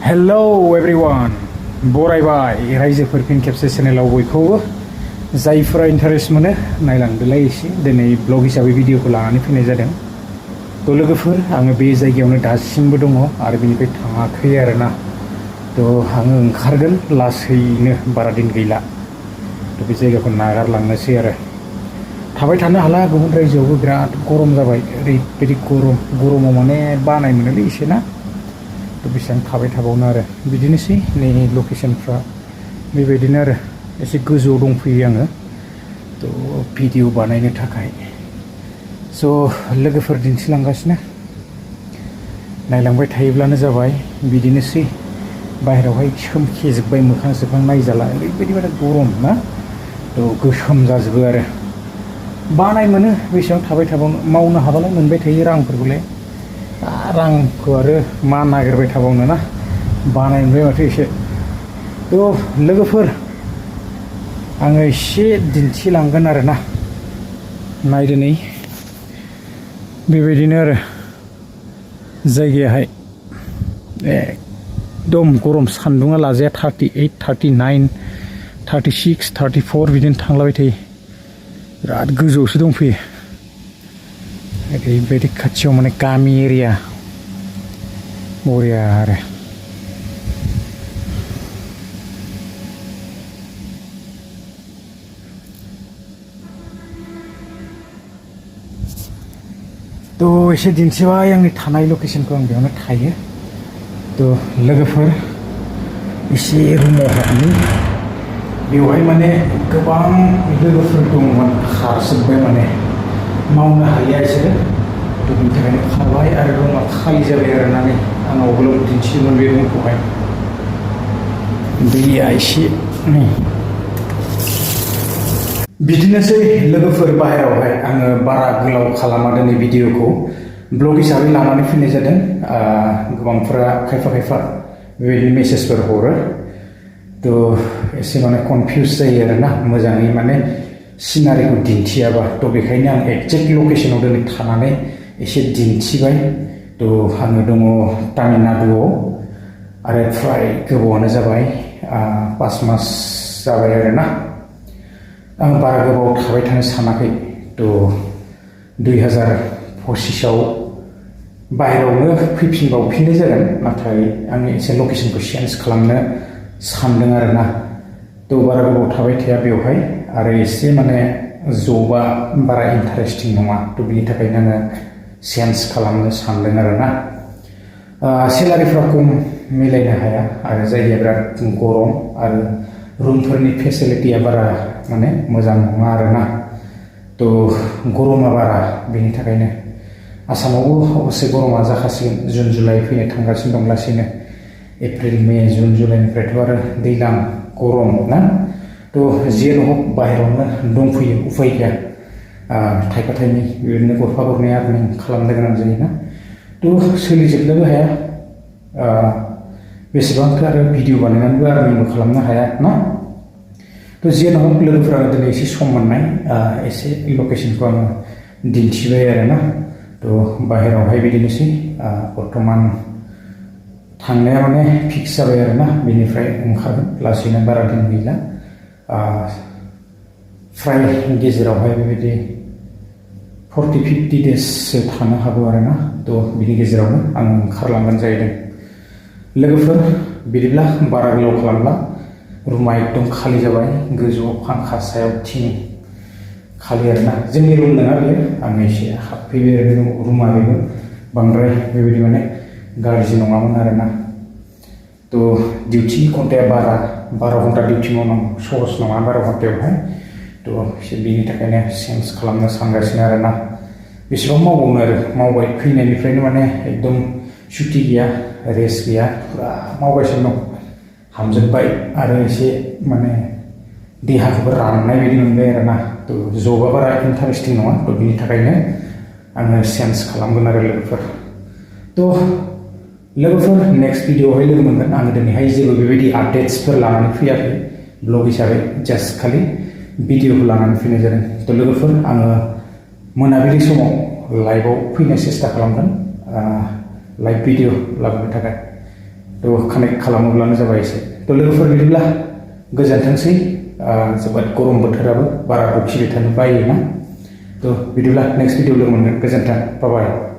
Hello everyone, बरायबाय रायजोफोर फिन खेबसे चेनेलाव बयखौबो जायफोरा इन्टारेस्ट मोनो नायलांदोलाय एसे दिनै ब्लग हिसाबै भिडिअखौ लानानै फैनाय जादों। थ' लोगोफोर आङो बे जायगायावनो दासिमबो दङ आरो बेनिफ्राय थाङाखै आरोना। थ' आङो ओंखारगोन लासैनो बारा दिन गैला। थ' बे जायगाखौ नागारलांनोसै आरो थाबाय थानो हाला गुबुन रायजोआवबो बिराद गरम जाबाय ओरैबायदि गरमाव माने बानाय मोनोलै एसे ना। थ' बेसेबां थाबाय थाबावनो आरो बिदिनोसै नै लकेसनफ्रा बेबायदिनो आरो एसे गोजौआव दंफैयो आङो थ' भिडिअ बानायनो थाखाय स' लोगोफोर दिन्थिलांगासिनो नायलांबाय थायोब्लानो जाबाय। बिदिनोसै बाहेरायावहाय सोमखेजोब्बाय मोखां सोखां नायजाला ओरैबायदि माने गरम ना। थ' गोसोम जाजोबो आरो बानाय मोनो बेसेबां थाबाय थाबावनो मावनो हाबालाय मोनबाय थायो रांफोरखौलाय रांखौ आरो मा नागिरबाय थाबावनो ना बानाय मोनबाय माथो एसे। थ' लोगोफोर आङो एसे दिन्थिलांगोन आरोना नायदो नै बेबायदिनो आरो जायगायाहाय एकदम गरम सान्दुङा लाजाया 38, 39, 36, 34 बिदिनो थांलाबाय थायो बिराद गोजौआवसो दंफैयो। ओरैबायदि खाथियाव माने गामि एरिया बरिया आरो थ' एसे दिन्थिबाय आंनि थानाय लकेसनखौ आं बेयावनो थायो। थ' लोगोफोर एसे रुमाव हाबनि बेवहाय माने गोबां लोगोफोर दंमोन खारजोब्बाय माने मावनो हालिया बिसोरो थ' बिनि थाखायनो खारबाय आरो रुमा खालि जाबाय आरो ना नै आं आवगोलाव दिन्थिदोंमोन बे रुमखौहाय दैया एसे नै बिदिनोसै लोगोफोर बाहेरायावहाय आङो बारा गोलाव खालामा दिनै भिडिअखौ ब्लग हिसाबै लानानै फैनाय जादों। गोबांफोरा खायफा बेबायदिनो मेसेजफोर हरो थ' एसे माने कनफिउस जायो आरोना मोजाङै माने सिनारिखौ दिन्थियाबा थ' बेखायनो आं एक्जेक्ट लकेसनाव दिनै थानानै एसे दिन्थिबाय। थ' आङो दङ तामिलनाडुआव आरो फ्राय गोबावानो जाबाय 5 मास जाबाय आरोना। आं बारा गोबाव थाबाय थानो सानाखै थ' 2025आव बाहेरायावनो फैफिनबावफिननाय जागोन नाथाय आङो एसे लकेसनखौ चेन्ज खालामनो सानदों आरोना। थ' बारा गोबाव थाबाय थाया बेवहाय आरो एसे माने जबा बारा इन्टारेस्टिं नङा थ' बिनि थाखायनो आङो चेन्ज खालामनो सानदों आरोना। सेलारिफ्रा खम मिलायनो हाया आरो जायगाया बिराद गरम आरो रुमफोरनि फेसिलिटिया बारा माने मोजां नङा आरोना। थ' गरमा बारा बेनि थाखायनो आसामावबो अबस्से गरमा जाखासिगोन जुन जुलाइ फैनो थांगासिनो दं लासैनो एप्रिल मे जुन जुलाइनिफ्रायथ' आरो दैज्लां गरम ना। थ' जियानो हक बाहेरायावनो दंफैयो उफाय गैया थाइफा थाइनै बेबायदिनो गरफा गरनै आर्निं खालामनो गोनां जायोना। थ' सोलिजोबनोबो हाया बेसेबांथो आरो भिडिअ बानायनानैबो आर्निंबो खालामनो हाया ना। थ' जियानो हक लोगोफोरा दिनै एसे सम मोननाय एसे लकेसनखौ आङो दिन्थिबाय आरोना। थ' बाहेरायावहाय बिदिनोसै बर्थमान थांनाया माने फिक्स जाबाय आरोना बेनिफ्राय ओंखारगोन लासैनो बारा दिन गैला फ्राय गेजेरावहाय बेबायदि 40-50 देससो थानो हागौ आरोना। थ' बिनि गेजेरावनो आं ओंखारलांगोन जाहैदों। लोगोफोर बिदिब्ला बारा गोलाव खालामला रुमा एकदम खालि जाबाय गोजौआव फांखा सायाव थिं खालि आरोना जोंनि रुम नङा बेयो आं एसे हाबफैबाय आरो रुमा बेबो बांद्राय बेबायदि माने गाज्रि नङामोन आरोना। थ' डिउटि घन्टाया 12 घन्टा डिउटि मावनांगौ सहस नङा 12 घन्टायावहाय थ' एसे बिनि थाखायनो चेन्ज खालामनो सानगासिनो आरोना। बेसेबां मावबावनो आरो मावबाय फैनायनिफ्रायनो माने एकदम सुटि गैया रेस्ट गैया फुरा मावगासिनो दं हामजोब्बाय आरो एसे माने देहाखौबो राननाय बायदि मोनबाय आरोना। थ' जबा बारा इन्टारेस्टिं नङा थ' बिनि थाखायनो आङो चेन्ज खालामगोन आरो लोगोफोर। थ' लोगोफोर नेक्स्ट भिडिअआवहाय लोगो मोनगोन। आङो दिनैहाय जेबो बेबायदि आपडेट्सफोर लानानै फैयाखै ब्लग हिसाबै जास्ट खालि भिडिअखौ लानानै फैनाय जादों। थ' लोगोफोर आङो मोनाबिलि समाव लाइभआव फैनो सेस्था खालामगोन लाइभ भिडिअ लाबोनो थाखाय। थ' कानेक्ट खालामोब्लानो जाबाय एसे। थ' लोगोफोर बिदिब्ला गोजोनथोंसै। जोबोद गरम बोथोराबो बारा खिबाय थानो बायोना। थ' बिदिब्ला नेक्स्ट भिडिअ लोगो मोनगोन। गोजोन्थों। बाय बाय।